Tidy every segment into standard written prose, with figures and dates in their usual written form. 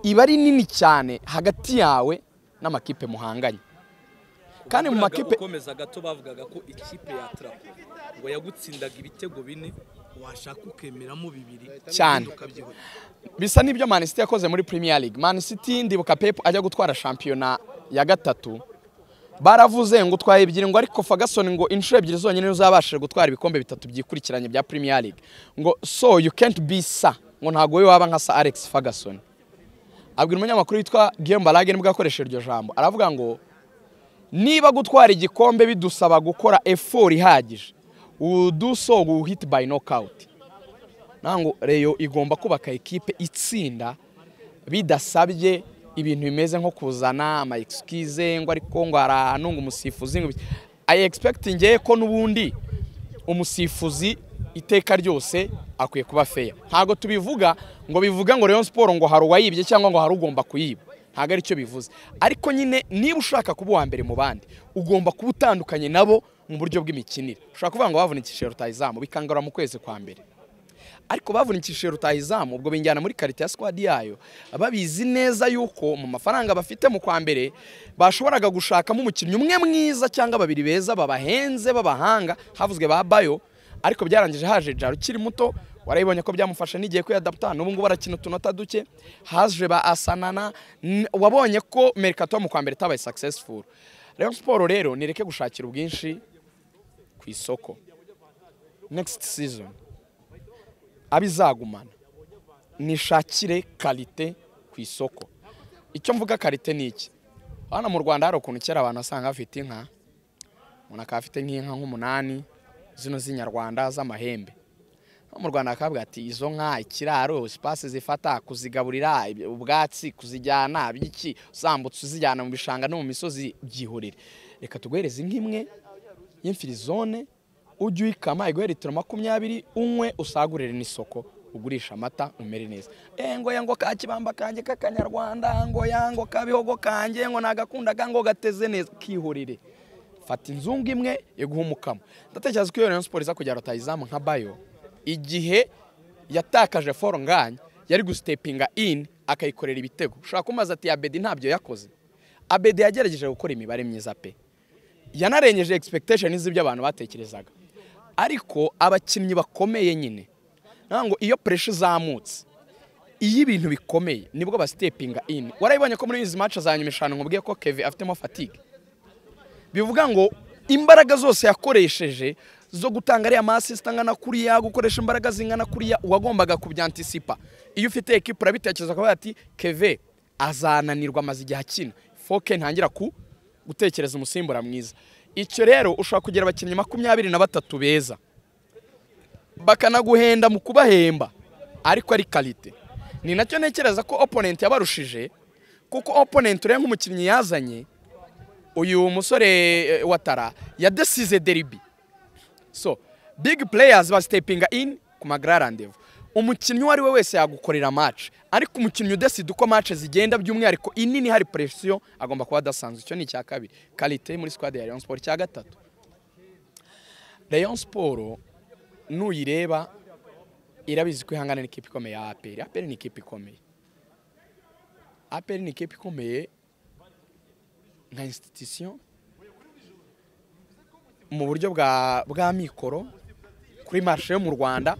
Iba ari nini cyane hagati yawe n'amakipe muhanganye. Kandi mu makipe ukomeza gato bavugaga ko ikipe ya Trapo ngo yagutsindaga ibitego 4 washaka ukemeramo 2 cyane. Bisa n'ibyo Man City yakoze muri Premier League. Man City ndibuka Pep ajya gutwara shampiyona ya 3, baravuze ngo utwaye 2 ngo ariko Ferguson ngo inshuro 2 zonyine uzabashije gutwara ibikombe 3 byikurikiranye bya Premier League, ngo so you can't be Sir, ngo ntago we waba nka Sir Alex Ferguson. Abwira umunyamakuru witwa Guillaume Balague nibwo yakoresheje iryo jambo, aravuga ngo niba gutwara igikombe bidusaba gukora effort ihagije, do so we hit by knockout. Nango Rayon igomba kubaka ekipe itsinda bidasabye ibintu bimeze nko kuzana ama excuse ngo ariko ngo aranunga umusifuzi ngo. I expect ngiye ko nubundi umusifuzi iteka ryose akwiye kuba fair. Ntago tubivuga ngo bivuga ngo Rayon Sport ngo hari uwayibye cyangwa ngo hari ugomba kuyiba, ntago aricyo bivuze. Ariko nyine niba ushaka kuba uwa mbere mu bandi ugomba kuba utandukanye nabo mu buryo bw'imikinire. Ushobora kuvuga ngo bavunikishije rutahizamu bikangara mu kwezi kwa mbere, ariko bavunikishije rutahizamu ubwo binjyana muri karite ya squad yayo, babizi neza yuko mu mafaranga bafite mu kwa mbere bashoboraga gushakamo umukinnyi umwe mwiza cyangwa babiri beza babahenze babahanga, havuzwe ba Bayo, ariko byarangije haje Jaro ukiri muto, warayibonye ko byamufasha n'igiye kuyadapta, n'ubu ngubu barakina utunota duke, haje ba Asanana, wabonye ko mercato mu kwa mbere tabaye successful. Rayon Sport rero nireke gushakira ubwinshi ku isoko. Next season abizagumana nishakire kalite ku isoko. Icyo mvuga kalite ni iki? Hano mu Rwanda hari ukuntu kera abantu asanga bafite inka, umuntu akaba afite nk'inka nk'umunani zino z'inyarwanda z'amahembe. Mu Rwanda akavuga ati izo nka ikiraro space zifata kuzigaburira ubwatsi kuzijyana byiki usambutse uzijyana mu bishanga no mu misozi byihorere, reka tuguhereze inka imwe y'imfirizone ujye uyikama iguhe litiro 20 unywe usagurire n'isoko ugurisha amata umere neza. Ngo yango ka kibamba kanjye k'akanyarwanda, ngo yango kabihogo kanjye ngo nagakundaga ngo gateze neza, kihorere. Fata inzungu imwe iguha umukamo. Ndatekereza ko iyo Rayon Sport iza kujya rutahizamu nka Bayo igihe yatakaje Foronganya yari gustepinga in akayikorera ibitego. Ushobora kumaza ati Abedi ntabyo yakoze. Abedi yagerageje gukora imibare myiza pe, yanarengeje expectation z'ibyo abantu batekerezaga, ariko abakinnyi bakomeye nyine ntango iyo pressure izamutse iyo ibintu bikomeye nibwo bastepinga in. Warayibonye ko muri izi match za nyuma 5 nkubwiye ko Kevin afitemo fatigue, bivuga ngo imbaraga zose yakoresheje zo gutanga ariya assist angana kuriya, gukoresha imbaraga zingana kuriya, wagombaga kubyanticipa. Iyo ufite equipe urabitekereza ko ati Keve azananirwa amaze igihe akina, foke ntangira ku gutekereza umusimbura mwiza. Icyo rero ushobora kugira abakinnyi 23 beza bakanaguhenda mu kubahemba ariko ari kalite. Ni nacyo ntekereza ko opponent yabarushije, kuko opponent ure nk'umukinnyi yazanye uyu musore Watara yadesize derby. So big players ba stepping in ku magra rendezvous. Umukinnyi uwo ari we wese yagukorera match, ariko umukinnyi udeside uko match zigenda by'umwihariko inini hari pression agomba kuba adasanzwe. Icyo ni icya kabiri, kalite muri squad ya Rayon Sport. Icya gatatu, Rayon Sport nuyireba irabizi ko ihangana n'ikipe ikomeye ya APR. APR ni ikipe ikomeye, APR ni ikipe ikomeye nka institution mu buryo bwa mikoro kuri marché yo mu Rwanda.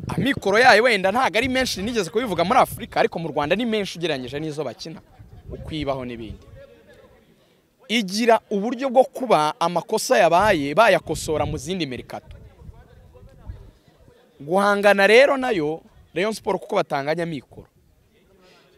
Amikoro yayo wenda ntago ari menshi nigeze kubivuga muri Afrika, ariko mu Rwanda ni menshi ugereranyije n'izo bakina ukwibaho n'ibindi. Igira uburyo bwo kuba amakosa yabaye bayakosora mu zindi mercato. Guhangana rero nayo Rayon Sport kuko batanganya mikoro,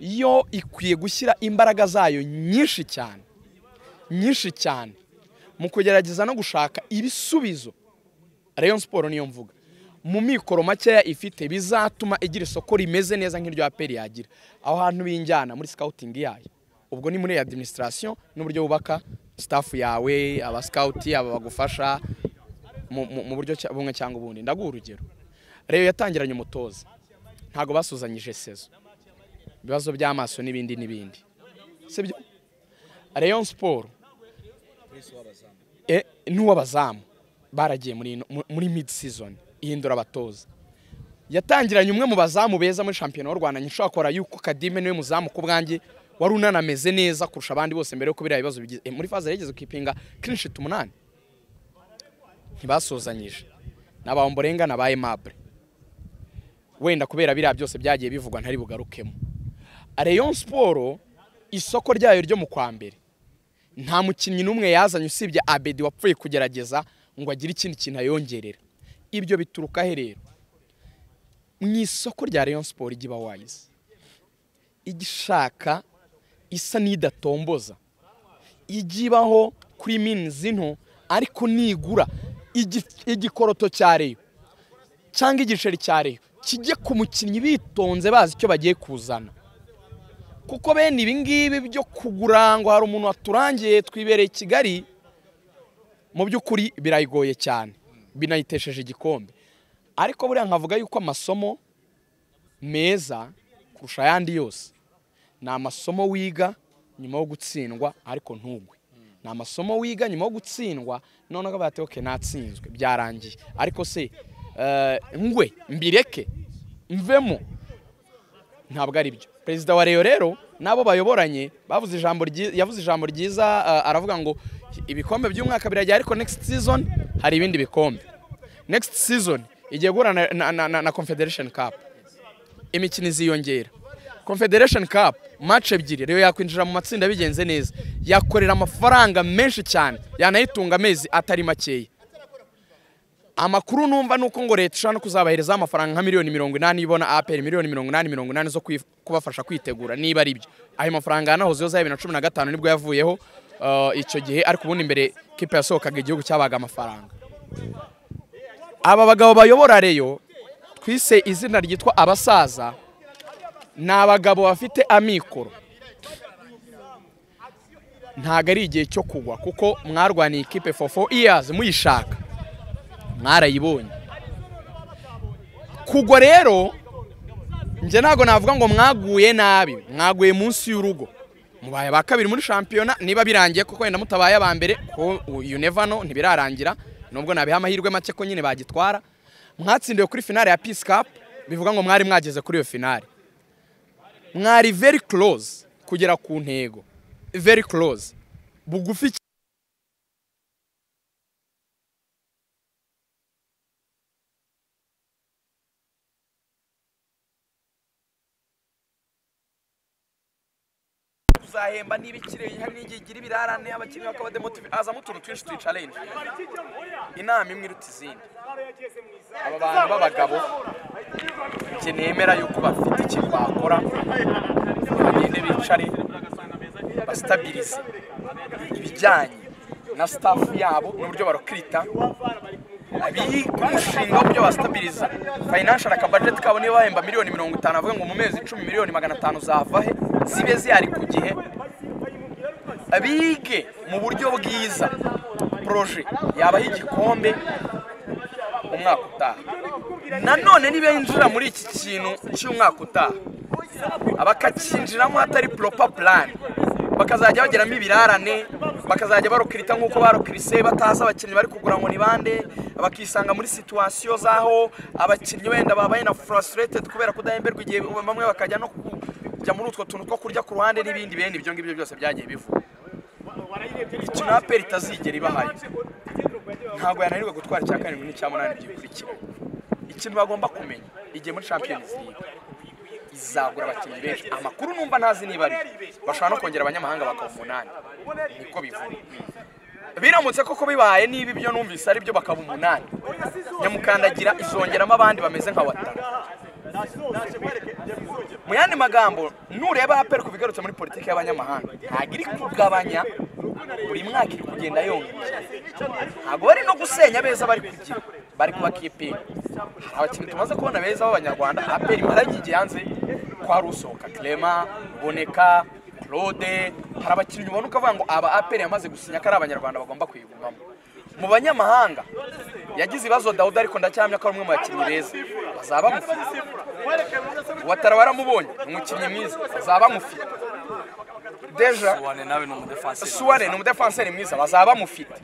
yo ikwiye gushyira imbaraga zayo nyinshi cyane nyinshi cyane mu kugerageza no gushaka ibisubizo. Rayon Sport niyo mvuga mu mikoro makeya ifite bizatuma igira isoko rimeze neza nk'iryo APR yagira. Aho hantu binjyana muri scouting yayo, ubwo ni muri administration n'uburyo bubaka staff yawe, aba scout aba bagufasha mu buryo bumwe cyangwa ubundi. Ndaguha urugero, Rayon yatangiranye umutoza ntago basuzanyije sezo, ibibazo by'amaso n'ibindi n'ibindi, sibyo? Rayon Sport n'uwabazamu baragiye muri mid season ihindura abatoza. Yatangiranye umwe mu bazamu beza muri shampiyona y'u Rwanda, nshobora kora yuko Kadime niwe muzamu ku bwanjye wari unanameze neza kurusha abandi bose mbere yuko biriya bibazo bigize. Muri phase yageze kwipinga clean sheet 8. Ntibasozanyije n'abamborenga na ba Aimable. Wenda kubera biriya byose byagiye bivugwa ntari bugarukemo. Rayon Sport isoko ryayo ryo mu kwa mbere nta mukinnyi n'umwe yazanye usibye Abedi wapfuye kugerageza ngo agire ikindi kintu ayongerera. Ibyo bituruka he rero? Mu isoko rya Rayon Sport igiba wise igishaka isa n'idatomboza, igibaho kuri minzi nto, ariko nigura igikoroto cya Rayon cyangwa igiceri cya Rayon kijye ku mukinnyi bitonze bazi icyo bagiye kuzana. Kuko bene ibi ngibi byo kugura ngo hari umuntu waturangiye twibereye i Kigali, mu by'ukuri birayigoye cyane, binayitesheje igikombe. Ariko buriya nkavuga yuko amasomo meza kurusha ayandi yose ni amasomo wiga nyuma yo gutsindwa ariko ntugwe. Ni amasomo wiga nyuma yo gutsindwa none ukavuga ati okay natsinzwe byarangiye, ariko se ngwe mbireke mvemo, ntabwo ari byo. Perezida wa Rayon rero nabo bayoboranye bavuze ijambo yavuze ijambo ryiza, aravuga ngo ibikombe by'umwaka birajya, ariko next season hari ibindi bikombe. Next season igiye guhura na Confederation Cup, imikino iziyongera. Confederation Cup match ebyiri Rayon yakwinjira mu matsinda bigenze neza, yakorera amafaranga menshi cyane, yanayitunga amezi atari makeya. Amakuru numva nuko ngo leta ishobora no kuzabahereza amafaranga nka miliyoni 80 ibona APR miliyoni 80 zo kubafasha kwitegura niba ari byo. Ayo mafaranga yanahozeho za 2015 nibwo yavuyeho icyo gihe, ariko ubundi mbere kipe yasohokaga igihugu cyabaga amafaranga. Aba bagabo bayobora Rayon twise izina ryitwa abasaza, ni abagabo bafite amikoro. Ntago ari igihe cyo kugwa kuko mwarwaniye ikipe for 4 years muyishaka, mwarayibonye. Kugwa rero nje ntago navuga ngo mwaguye nabi, mwaguye munsi y'urugo. Mubaye ba kabiri muri shampiyona niba birangiye kuko wenda mutabaye aba mbere ko you never know, ntibirarangira nubwo nabiha amahirwe make ko nyine bagitwara. Mwatsindiwe kuri finale ya Peace Cup, bivuga ngo mwari mwageze kuri iyo finale, mwari very close kugera ku ntego, very close, bugufi. Uzahemba n'ibikire hari n'igigira ibirarane abakinnyi bakaba demotive, azamo utuntu twinshi turi challenge. Inama imwe iruta izindi, aba bantu b'abagabo nje nemera yuko bafite ikintu bakora, bagende bicare bastabilize ibijyanye na staff yabo n'uburyo barokirita, abiga umushinga w'uburyo bastabiliza financial aka budget kabo. Niba bahemba miliyoni 50 avuga ngo mu mezi 10 miliyoni 500 zava he, zibe zihari ku gihe. Abige mu buryo bwiza projet yabaho igikombe umwaka utaha. Nanone niba yinjira muri iki kintu cy'umwaka utaha abakakinjiramo hatari proper plan, bakazajya bageramo ibirarane, bakazajya barokirita nk'uko barokirise, batazi abakinnyi bari kugura ngo ni bande, bakisanga muri situation zaho abakinnyi wenda babaye na frustrated kubera kudahemberwa igihe, bamwe bakajya no kujya muri utwo tuntu two kurya ku ruhande n'ibindi bene ibyo ngibyo byose byagiye bivugwa. Ikintu APR itazigera ibahaye, ntabwo yananirwa gutwara icya karindwi n'icya munani byikurikira. Ikintu bagomba kumenya, igihe muri Champions League izagura abakinnyi benshi. Amakuru numva ntazi niba ari bashobora no kongera abanyamahanga bakaba 8, niko bivuga. Biramutse koko bibaye niba ibyo numvise ari byo bakaba 8, nyamukandagira izongeramo abandi bameze nka Watara. Mu yandi magambo, nureba APR kubigarutse muri politiki y'abanyamahanga, ntabwo iri kugabanya, buri mwaka iri kugenda yongera. Ntabwo bari no gusenya beza bari kugira, bari kubakipinga. Hari abakinnyi tumaze kubona beza b'abanyarwanda APR imaranye igihe hanze, kwa Rusoka, Clement, Boneka, Claude, hari abakinnyi ubona ukavuga ngo aba APR yamaze gusinya ko ari abanyarwanda bagomba kuyigumamo. Mu banyamahanga yagize ibibazo Dawuda, ariko ndacyamya ko ari umwe mu bakinnyi beza bazaba mufite. Watara waramubonye, umukinnyi mwiza bazaba mufite. Deja Suwane nawe ni umudefanseri, Suwane ni umudefanseri mwiza bazaba mufite.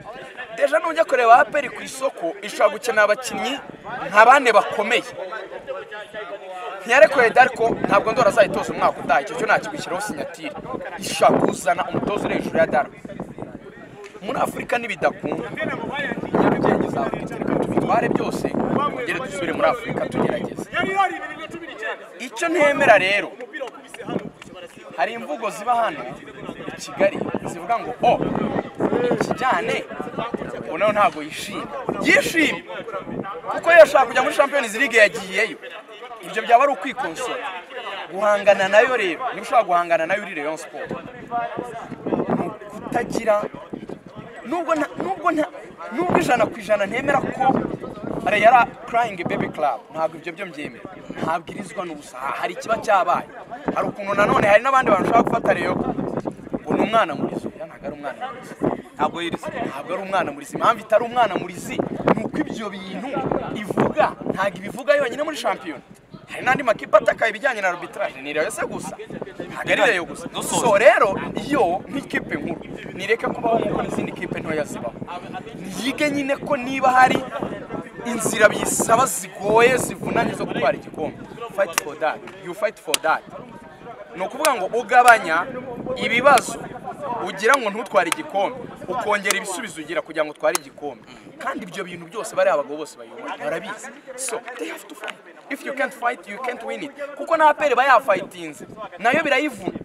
Deja nujya kureba APR ku isoko ishobora gukenera abakinnyi nka bane bakomeye. Ntiyarekuye Darko, ntabwo Ndora azayitoza umwaka utaha, icyo cyo ntakigushyiraho sinyatire. Ishaka kuzana umutoza uri hejuru ya Darko. Muri Afurika nibidakunda, Nyarugenge izavuga iti reka tubitware byose, tugere dusubire muri Afurika tugerageze. Icyo ntemera rero, hari imvugo ziba hano i Kigali zivuga ngo o ikijyane ngo nawe ntabwo yishimye. Yishimye kuko yashaka kujya muri Champions League yagiyeyo. Ibyo byaba ari ukwikonsora. Guhangana nayo rero, niba ushobora guhangana nayo uri Rayon Sport, ni ukutagira nubwo 100% ntemera ko yari crying baby club, ntabwo ibyo byo mbyemera, ntabwirizwa n'ubusa. Hari ikiba cyabaye, hari ukuntu nanone hari n'abandi bantu ushobora gufata Rayon ngo ni umwana murizo. Ntabwo ari umwana murizi, ntabwo yirize, ntabwo ari umwana murizi. Impamvu itari umwana murizi ni uko ibyo bintu ivuga ntabwo ibivuga yonyine muri shampiyona. Hari n'andi makipe atakaye ibijyanye na arbitrage, ni Rayon se gusa, ntabwo ari Rayon gusa. So rero iyo nk'ikipe nkuru nireke kubaho nk'uko n'izindi kipe ntoya zibaho, niyige nyine ko niba hari inzira bisaba zigoye zivunanye zo gutwara igikombe, fight for that, you fight for that. Ni ukuvuga ngo ugabanya ibibazo ugira ngo ntutware igikombe, ukongera ibisubizo ugira kugira ngo utware igikombe. Kandi ibyo bintu byose bari abagabo bose bayobora barabizi. So they have to fight. If you can't fight, you can't win it. Kuko na APR bayafightinze nayo birayivuna.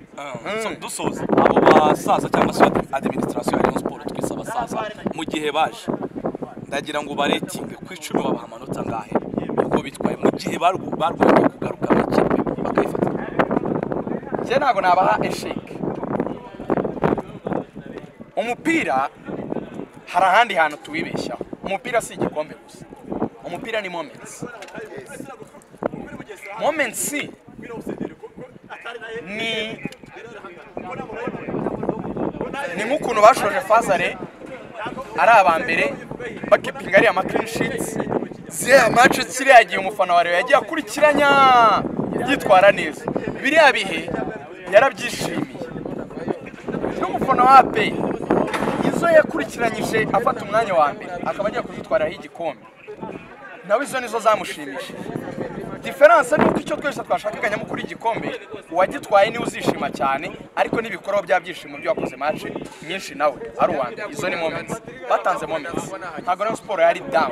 So dusoza, abo basaza cyangwa se administration ya Rayon Sport twise abasaza, mu gihe baje ndagira ngo baretinge ku 10 babaha amanota angahe uko bitwaye mu gihe barwanye kugaruka mu ikipe bakayifata? Njye ntabwo nabaha esheke. Umupira hari ahandi hantu tuwibeshyaho. Umupira si igikombe gusa, umupira ni moments. Moments ni nk'ukuntu bashoje fazare ari aba mbere bakipinga ariya ma clean sheets, ziriya match kiriya gihe umufana wa Rayon yagiye akurikiranya yitwara neza, biriya bihe yarabyishimiye. N'umufana wa APR izo yakurikiranyije afata umwanya wa mbere akaba agiye kuzitwariraho igikombe, nawe izo nizo zamushimishije. Diferanse ni uko icyo twese twashakaga nyamukuru igikombe, uwagitwaye niwe uzishima cyane, ariko n'ibikorwa bya byishimo byo wakoze match nyinshi nawe ari uwa mbere. Izo ni moments, batanze moments. Ntabwo Rayon Sport yari down.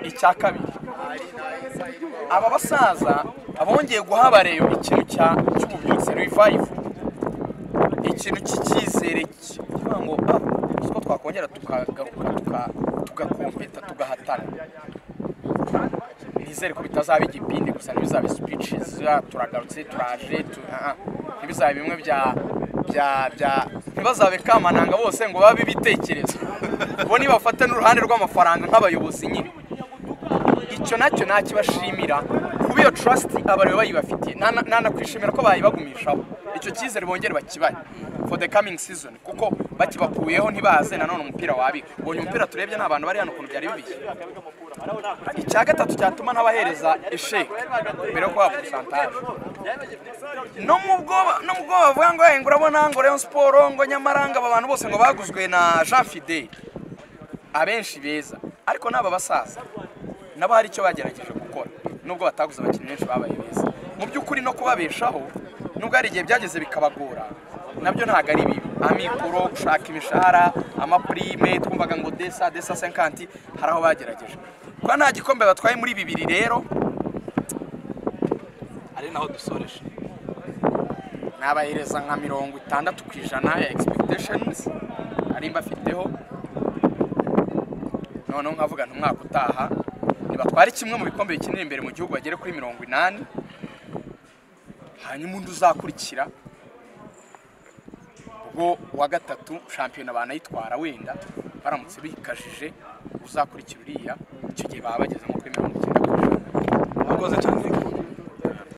Icya kabiri, aba basaza abongeye guha Rayon ikintu cy'ububyutse, revive, ikintu cy'icyizere kivuga ngo siko twakongera tukagaruka tugakompeta tugahatana. Nizere ko bitazaba igipindi gusa, ntibizabe speeches turagarutse turaje, ntibizabe bimwe bya ntibazabe kamananga bose ngo babe ibitekerezo, bo nibafata n'uruhande rw'amafaranga nk'abayobozi nyine. Icyo nacyo nakibashimira kuba iyo trust abareba bayibafitiye, nanakwishimira ko bayibagumishaho icyo cyizere bongere bakibaye for the coming season, kuko bakibakuyeho ntibaze nanone umupira wabi. Ubonye umupira turebye n'abantu bari hano ukuntu byari bibiye. Icya gatatu cyatuma ntabahereza esheke mbere yo kubaha pourcentage, no mu bwoba bavuga ngo urabona ngo Rayon Sport ngo nyamara ngo aba bantu bose ngo baguzwe na Jean Fidel, abenshi beza, ariko n'aba basaza nabo hari icyo bagerageje gukora nubwo bataguze abakinnyi benshi babaye beza. Mu by'ukuri no kubabeshaho nubwo hari igihe byageze bikabagora, nabyo ntabwo ari bibi. Amikoro, gushaka imishahara, amaprime, twumvaga ngo desa 50, hari aho bagerageje. Kuba nta gikombe batwaye muri bibiri rero ari naho dusoreje, nabahereza nka 60% ya expectations ari mbafiteho. Noneho nkavuga nti umwaka utaha nibatware kimwe mu bikombe bikinira imbere mu gihugu bagere kuri 80, hanyuma undi uzakurikira ubwo wa gatatu shampiyona banayitwara wenda baramutse bikajije uzakurikira uriya, icyo gihe baba bageze nko kuri 90%. Murakoze cyane.